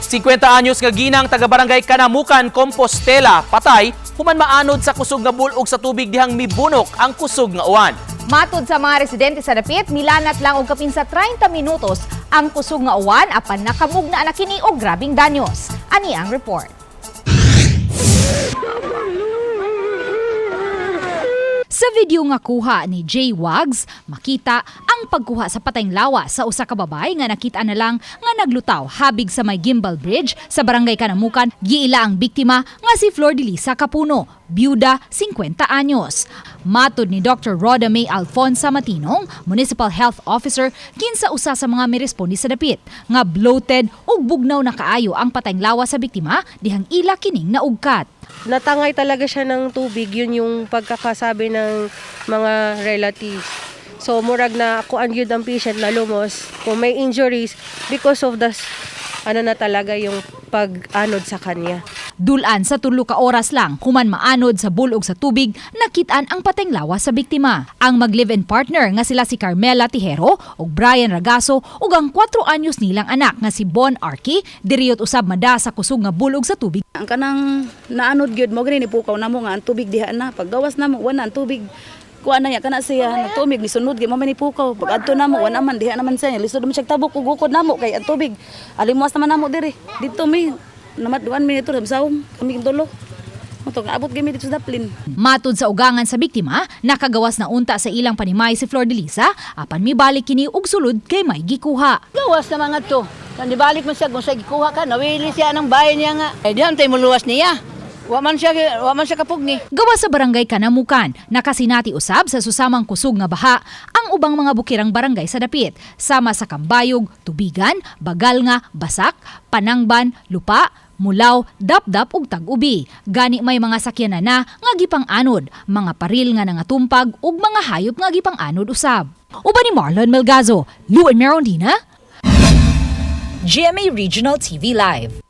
50 anyos nga ginang taga Barangay Kanamukan, Compostela, patay human maanod sa kusog nga bulog sa tubig dihang mibunok ang kusog nga uwan. Matod sa mga residente sa dapit, milanat lang og kapin sa 30 minutos ang kusog nga uwan apan nakamugna na kini og grabing danyos. Ani ang report. Sa video nga kuha ni Jay Wags, makita ang pagkuha sa patayng lawa sa usa ka babae nga nakita na lang nga naglutaw habig sa may Gimbal Bridge sa Barangay Kanamukan. Giila ang biktima nga si Flor de Lisa Capuno, byuda, 50 anyos. Matod ni Dr. Rhoda May Alfonsa Matinong, Municipal Health Officer, kinsa usa sa mga miresponde sa dapit, nga bloated ug bugnaw na kaayo ang patayng lawa sa biktima dihang ila kining naugkat. Natangay talaga siya ng tubig, yun yung pagkakasabi ng mga relatives. So murag na kuan gyud ang patient na lumos kung may injuries because of the ano na talaga yung pag-anod sa kanya. Dulan sa 3 ka oras lang, human maanod sa bulog sa tubig, nakitaan ang pateng lawas sa biktima. Ang mag-live-in partner nga sila si Carmela Tijero ug Brian Ragaso ug ang 4 anyos nilang anak nga si Bon Arki, diriyot usab mada sa kusog nga bulog sa tubig. Ang kanang naanod gyud mo gani nipukaw namo nga ang tubig diha na. Paggawas namo, wala ang tubig. Kuha na niya kana siya nagtumig ni sunod gyud mo man nipukaw. Pag adto namo, wala man diha naman siya. Lisod man siya tabok ug ukod namo kay ang tubig. Alimuas naman namo diri. Dito mi namatduan mi dito sa kami tulo. Mao abot gyud mi dito sa Daplin. Matod sa ugangan sa biktima, nakagawas na unta sa ilang panimay si Flor de Lisa, apan mibalik kini og sulod kay may gikuha. Gawas na mga to. Nibalik man siya kung sa gikuha ka, nawili siya ng bahay niya nga. Eh diyan tayo muluwas niya. Wa man siya kapugni. Gawas sa Barangay Kanamukan, nakasinati usab sa susamang kusog nga baha ang ubang mga bukirang barangay sa dapit, sama sa Kambayog, Tubigan, Bagalnga, Basak, Panangban, Lupa, Mulaw, Dapdap ug Tag-ubi. Gani may mga sakyanan na nga gipang-anod, mga paril nga nangatumpag ug mga hayop nga gipang-anod usab. Uban ni Marlon Melgazo, Luen Merondina, GMA Regional TV Live.